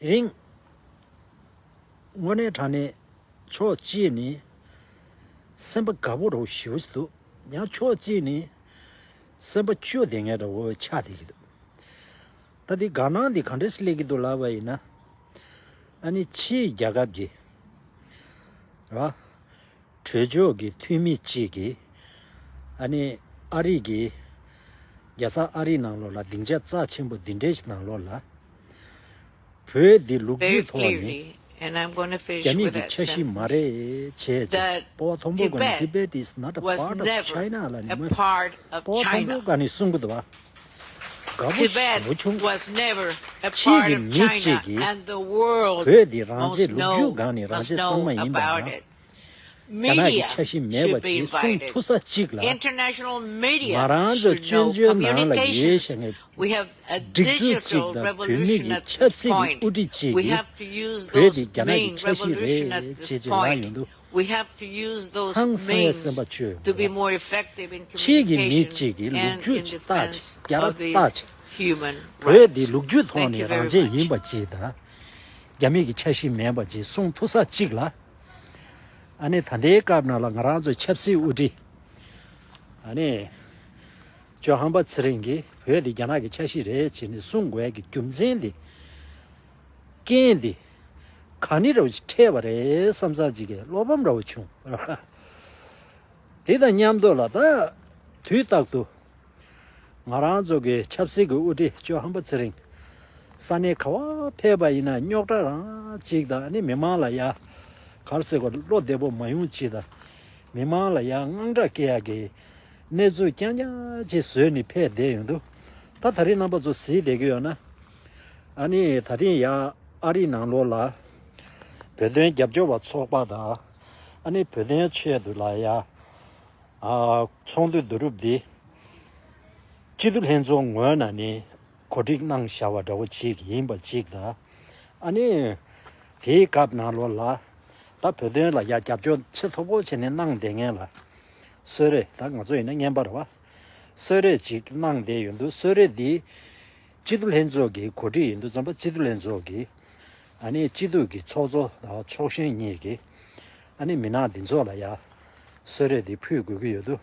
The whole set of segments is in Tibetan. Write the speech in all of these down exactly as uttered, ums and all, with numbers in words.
དེ་རིང་དངོས་གནས་དྲང་གནས་ཕྱོགས་གཅིག་ནས་སེམས་པ་དགའ་པོ་རོ་ཞེ་པོ་ཞིག་འདུག་ཡང་ཕྱོགས་གཅིག་ནས་སེམས་པ་སྐྱོ་བསྡད་མཁན་འདྲ་བོ་ཆགས་བསྡད་ཀྱི་འདུག་ད་དེ་དགའ་སྣང་འདི་ག་འདྲས་སླེབས་ཀྱི་འདུག་ལབ་པ་ཡིན་ན། ཨ་ནི་ཕྱིའི་རྒྱལ་ཁབ་ཀྱི་ར། གྲོས་ཚོགས་ཀྱི་འཐུས་མི་གཅིག་གིས་ཨ་ནི་ཨ་རི་གི་རྒྱལ་ས་ཨ་རི་ནང་ལོགས་ལ་སྡིངས་ཆ་རྩ་ཆེན་པོ་འདི་འདྲའི་ཞིག་ནང་ལོགས་ལ་བོད་འདི་ལོ་རྒྱུས་ཐོག་ནས་རྒྱ་མི་གི་ཆ་ཤས་མ་རེད་བྱས་ཙང་། སྤོབས་པ་མཐོན་པོ་སྒང་ནས་Tibet is not a part of China ལབ་ནས་མོས་སྤོབས་པ་མཐོན་པོ་སྒང་ནས་གསུང་གི་འདུག་བ། དགའ་པོ་ཞེ་པོ་བྱུང་། ཕྱིའི་གི་མི་གཅིག་གིས་བོད་འདི་རང་བཙན་ལོ་རྒྱུས་སྒང་ནས་རང་བཙན་གཙང་མ་ཡིན་པ་དང་། རྒྱ་ནག་གི་ཆ་ཤས་མེད་པ་ཅིག་གསུང་ཐུབ་ས་གཅིག་ལ། ང་རང་ཚོ་སྤྱི་ཚོགས་ནང་ལ་ཡོད་བཞག་མཁན་སྒྲིག་འཛུགས་གཅིག་དང་བོད་མི་གི་ཆབ་སྲིད་ཀྱི་དབུ་ཁྲིད་གཅིག་གིས་བོད་འདི་རྒྱ་ནག་གི་ཆ་ཤས་རེད་ཅེས་ཅིག་ལབ་ཡོང་དུས། ཧང་སང་ཡ་སེམས་པ་སྐྱོ་ཡོང་གི་རེད། ཕྱིའི་གི་མི་གཅིག་གིས་ལོ་རྒྱུས་ཅིག་ལྟ་ཅིག་རྒྱ་ར་ལྟ་ཅིག་བོད་འདི་ལོ་རྒྱུས་ཐོག་ནས་རང་བཙན་ཡིན་པ་ཅིག་དང་། རྒྱ་མི་གི་ཆ་ཤས་མེད་པ་ཅིག་གསུང་ཐུབ་ས་གཅིག་ལ། ཨ་ནི་ད་ལྟའི་སྐབས་ནང་ལ་ང་རང་ཚོའི་ཆབ་སྲིད་དབུ་ཁྲིད་ཨ་ནི་ཇོ་ཧམ་པ་ཚེ་རིང་གིས་བོད་འདི་རྒྱ་ནག་གི་ཆ་ཤས་རེད་ཅེས་ནས་གསུང་དགོས་ཀྱི་རྒྱུ་མཚན་འདི་རྐྱེན་འདི་ག་ནི་རུ་འཕྲད་པ་རེད་བསམ་ས་ཅིག་གི་བློ་ཕམ་འདྲ་བོ་བྱུང་། དེ་དང་མཉམ་དུ་ལ་ད་དུས་རྟག་ཏུ་ང་རང་ཚོ་གི་ཆབ་སྲིད་ཀྱི་དབུ་ཁྲིད་ཇོ་ཧམ་པ་ཚེ་རིང་ས་གནས་ག་བ་ཕེབས་པ་ཡིན་ན་རྙོག་དྲ་རང་གཅིག་དང་ནི་མི་མང་ལ་ཡ་གར་སེ་གོ་བློ་བདེ་པོ་མ་ཡོང་གཅིག་དང་མི་མང་ལ་ཡ་དངངས་སྐྲག་སྐྱེ་ཡ་གི་གནས་ཚུལ་རྐྱང་རྐྱང་ཅིག་བཟོས་ནས་ཕེབས་བསྡད་ཡོང་དུས། ད་ད་རིང་རྣམ་པ་ཚོ་གཟིགས་བསྡད་ཀྱི་ཡོད་ན། ཨ་ནི་ད་རིང་ཡ་ཨ་རི་ནང་ལོགས་ལ་བོད་དོན་རྒྱབ་སྐྱོར་བ་ཚོགས་པ་དང་ཨ་ནི་བོད་དོན་ཆེད་དུ་ལ་ཡ། ཨ། ཚོགས་འདུ་བསྡུ་རུབ་འདི་སྤྱི་འཐུས་ལྷན་ཚོགས་ངོས་ནས་ནི་གོ་སྒྲིག་གནང་བཞག་པ་འདྲ་བོ་ཅིག་ཡིན་པ་ཅིག་དང་། ཨ་ནི་དེའི་སྐབས་ནང་ལོགས་ལ་ད་བོད་དོན་ལ་ཡ་རྒྱབ་སྐྱོར་ཆེས་མཐོ་པོ་བྱས་ནས་གནང་བསྡད་མཁན་ལ་གསོལ་རས། ད་ང་ཚོ་ཡིན་ན་རྔན་པ་རེད་བ། གསོལ་རས་ཅིག་གནང་བསྡད་ཡོང་དུས་གསོལ་རས་འདི་སྤྱི་འཐུས་ལྷན་ཚོགས་ཀྱི་གོ་སྒྲིག་ཡིན་དུས་ཙམ་པ་སྤྱི་འཐུས་ལྷན་ཚོགས་ཀྱི་ཨ་ནི་སྤྱི་འཐུས་ཀྱི་ཚོགས་གཙོ་དང་ཚོགས་གཞོན་གཉིས་ཀྱིས་ཨ་ནི་མི་སྣ་འདི་ཚོ་ལ་ཡ་གསོལ་རས་འདི་ཕུལ་དགོས་ཀྱི་ཡོད་དུས།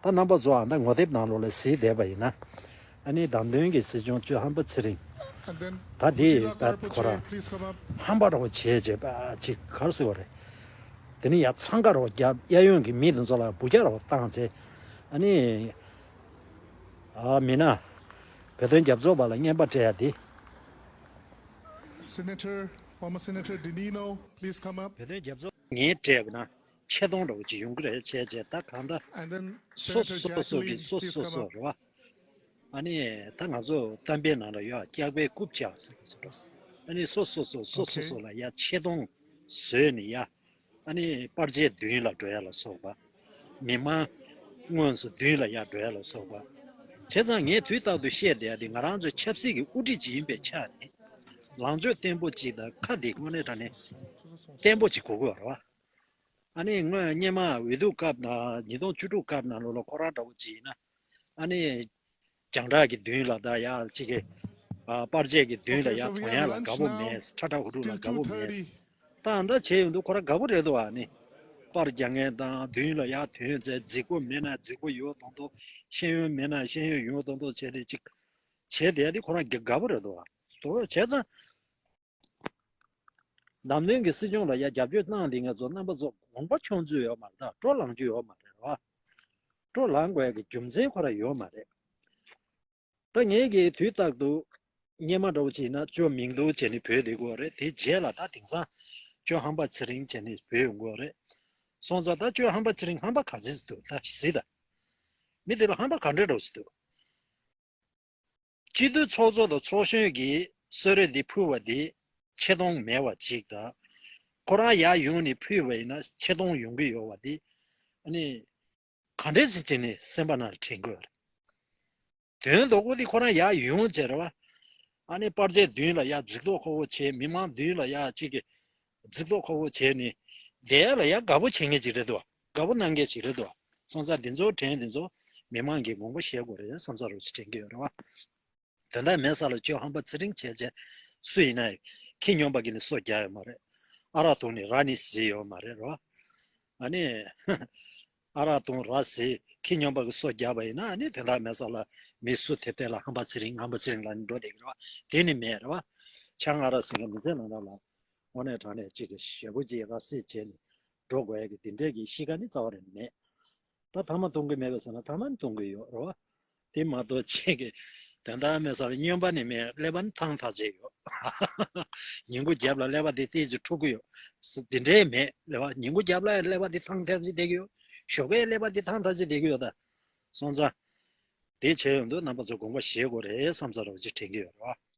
ད་རྣམ་པ་ཚོ་ཨ་ད་ངོ་དེབ་ནང་ལོགས་ལ་གཟིགས་བསྡད་པ་ཡིན་ན། ཨ་ནི་བདམས་ཐོན་གྱི་སྲིད་སྐྱོང་གཙོས་ཧམ་པ་ཚེ་རིང་། ད་དེ་ད་ཁོ་རང་ཧམ་པ་རོགས་བྱས་བྱས་པ་ཅིག་གར་སོ་རེད། དེ་ནི་ཡ་འཚང་ཁ་རོགས་རྒྱབ། གཡས་གཡོན་གྱི་མི་དེ་ཚོ་ལ་འབུ་རྒྱག་རོགས་བཏང་བྱས། ཨ་ནི་ཨ་མི་ན་བོད་དོན་རྒྱབ་ཚོགས་པ་ལ་རྔན་པ་སྤྲད་ཡ་དེ། Senator, former Senator Dinino, please come up. བོད་དོན་རྒྱབ་ཚོགས་ངས་སྤྲད་པ་ན་ཆེ་མཐོང་འདྲ་བོ་ཅིག་ཡོང་གི་རེད་བྱས་བྱས། ད་གང་ལྟར་And then སོ་Senator སོ་སོ་Jacqueline, གི་སོ་please སོ come སོ up. རེད་བ། ཨ་ནི་ད་ང་ཚོ་གཏམ་དཔེ་ནང་ལ་ཡོད། སྐྱག་པའི་རྐུབ་བཀྱག་ཟེར་གི་སོ་འགྲོ། ཨ་ནི་སོ་སོ་སོ་སོ་སོ་Okay. སོ་ལ་ཡ་ཆེ་མཐོང་བཟོས་ནས་ཡ། ཨ་ནི་པར་ཆས་མདུན་ལ་འགྲོ་ཡ་ལ་སོགས་པ། མི་མང་དངོས་སུ་མདུན་ལ་ཡ་འགྲོ་ཡ་ལ་སོགས་པ། བྱས་ཙང་ངས་དུས་རྟག་ཏུ་བཤད་བསྡད་ཡ་དེ་ང་རང་ཚོའི་ཆབ་སྲིད་ཀྱི་དབུ་ཁྲིད་ཅིག་ཡིན་པའི་ཆ་ནས་ལངས་ཕྱོགས་བརྟན་པོ་ཅིག་དང་ཁ་འདི་དངོས་གནས་དྲང་གནས་བརྟན་པོ་ཅིག་དགོས་ཀྱི་ཡོད་རེད་བ། ཨ་ནི་སྔོན་སྔོན་མ་འོས་བསྡུ་སྐབས་ནང་ཉིས་སྟོང་བཅུ་དྲུག་སྐབས་ནང་ལོགས་ལ་ཁོ་རང་འདྲ་བོ་ཅིག་ཡིན་ན། ཨ་ནི། རྒྱང་བསྒྲགས་ཀྱི་མདུན་ལ་ད་ཡ་གཅིག་གི་ཨ་པར་ཆས་ཀྱི་མདུན་ལ་Okay, ཡ་so we གྲོངས་ཡ་have ལ་lunch དགའ་པོ་now མེད། ཁྲ་ཁྲ་ཧུ་ཧྲུ་ལ་till དགའ་པོ་མེད། two thirty. ད་ཨ་འདྲ་བྱས་ཡོང་དུས་ཁོ་རང་དགའ་པོ་རེད་འདུག་ཨ་ནི་པར་རྒྱག་མཁན་དང་མདུན་ལ་ཡ་ཐོན་ཚེ་རྫིག་པོ་མེད་ན་རྫིག་པོ་ཡོད་མདོག་མདོག་ཤེས་ཡོན་མེད་ན་ཤེས་ཡོན་ཡོད་མདོག་མདོག་བྱས་ཏེ་ཅིག་བྱས་བསྡད་ཡ་དེ་ཁོ་རང་དགའ་དགའ་པོ་རེད་འདུག་ཨ། དོ་བྱས་ཙང་། བདམས་ཐོན་གྱི་སྲིད་སྐྱོང་ལ་ཡ་རྒྱབ་སྐྱོར་གནང་དེ་ང་ཚོ་རྣམ་པ་ཚོ་དགོངས་པ་འཆོང་རྒྱུ་ཡོད་མ་རེད། ད་སྤྲོ་ལངས་རྒྱུ་ཡོད་མ་རེད་བ། སྤྲོ་ལངས་དགོས་ཀྱི་རྒྱུ་མཚན་ཁོ་ར་ཡོད་མ་རེད། ད་ངས་ཀྱི་དུས་རྟག་ཏུ་སྔོན་མ་འདྲ་བོ་བྱས་ན་ཇོ་མིང་རྡོག་བྱས་ནས་བོད་བསྡད་དགོས་རེད། དེ་རྗེས་ལ་ད་དེང་སང་ཇོ་ཧམ་པ་ཚེ་རིང་བྱས་ནས་བོད་ཡོང་དགོས་རེད། སོང་ཙང་ད་ཇོ་ཧམ་པ་ཚེ་རིང་ཧམ་པ་ག་ཚོད་འདུག་ད་གཟིགས་དང་། མི་དེ་ལ་ཧམ་པ་ག་འདྲ་འདྲ་བོ་ཞིག་འདུག་སྤྱི་འཐུས་ཚོགས་གཙོ་དང་ཚོགས་གཞོན་གྱིས་གསོལ་རས་འདི་ཕུལ་བ་འདི་ཆེ་མཐོང་མེད་པ་ཅིག་དང་། ཁོ་རང་ཡར་ཡོང་ནས་ཕུལ་བ་ཡིན་ན་ཆེ་མཐོང་ཡོང་གི་ཡོད་པ་འདི་ཨ་ནི་ག་འདྲས་ཟེར་བྱས་ནས་སེམས་པ་ནང་ལ་དྲན་གྱི་ཡོད་རེད། དོན་དག་པོ་འདི་ཁོ་རང་ཡར་ཡོང་བྱས་རེད་བ། ཨ་ནི་པར་ཆས་མདུན་ལ་ཡར་རྫིག་མདོག་ཁ་པོ་བྱས། མི་མང་མདུན་ལ་ཡར་གཅིག་གི་རྫིག་མདོག་ཁ་པོ་བྱས་ནས་བསྡད་ཡ་ལ་ཡ་དགའ་པོ་བྱེད་མཁན་ཅིག་རེད་འདུག་དགའ་པོ་གནང་མཁན་ཅིག་རེད་འདུག་སོང་ཙང་འདི་ཚོ་དྲན། འདི་ཚོ་མི་མང་གིས་དགོངས་པ་བཞེས་དགོས་རེད་བསམ་ས་རོ་ཅིག་དྲན་གྱི་ཡོད་རེད་བ། དོན་དག་མེད་ས་ལ་ཇོ་ཧམ་པ་ཚེ་རིང་བྱས་བྱས་ སུ་ཡིན་ན་ཁྱི་སྨྱོན་པ་གིས་ནི་སོ་རྒྱག་ཡོད་མ་རེད། ཨ་རག་འཐུང་ནི་ར་ནི་བཟི་ཡོད་མ་རེད་རོ། ཨ་ནི། ཨ་རག་འཐུང་ར་བཟི་ཁྱི་སྨྱོན་པ་གིས་སོ་རྒྱག་པ་ཡིན་ན་ཨ་ནི་དོན་དག་མེད་ས་ལ་མི་སུ་དེ་དེ་ལ་ཧམ་པ་ཚེ་རིང་ངན་པ་ཚེ་རིང་ལ་ནི་འགྲོ་བསྡད་ཀྱི་རེད་བ། དེ་ནི་མེད་རེད་བ། ཆང་ཨ་རག་ཟེར་མཁན་མི་ཚེ་ནང་ལ་དངོས་གནས་དྲང་གནས་གཅིག་གི་ཞེ་པོ་ཅིག་རབ་བསྲེས་བྱས་ནས་འགྲོ་དགོས་ཡ་གི་དེ་འདྲས་ཀྱི་གཤིས་ཀ་ནི་རྩ་བ་རེ་མེད། ད་ཐ་མག་འཐུང་གི་མེད་པས་ཟེར་ན་ཐ་མག་ནི་འཐུང་གི་ཡོད་རེད་བ། དེ་མ་གཏོགས་ཁྱེད་ཀྱི་དོན་དག་མེད་ས་ལ་སྨྱོན་པ་ནི་མེད། ཀླད་པ་ནི་ཐང་ཐག་ཆད་ཡོད། ཉིན་གུང་རྒྱབ་ལ་ཀླད་པ་དེ་ཏོག་ཙམ་འཁྲུག་གི་ཡོད། དེ་འདྲས་མེད་ལེ་བ། ཉིན་གུང་རྒྱབ་ལ་ཀླད་པ་དེ་ཐང་ཐག་ཆད་བསྡད་ཀྱི་ཡོད། ཞོགས་ཀས་ཀླད་པ་དེ་ཐང་ཐག་ཆད་བསྡད་ཀྱི་ཡོད་ད། སོང་ཙང་། དེ་བྱས་ཡོང་དུས་རྣམ་པ་ཚོ་དགོངས་པ་བཞེས་དགོས་རེད་བསམ་ས་རོགས་ཅིག་དྲན་གྱི་ཡོད་རེད་བ།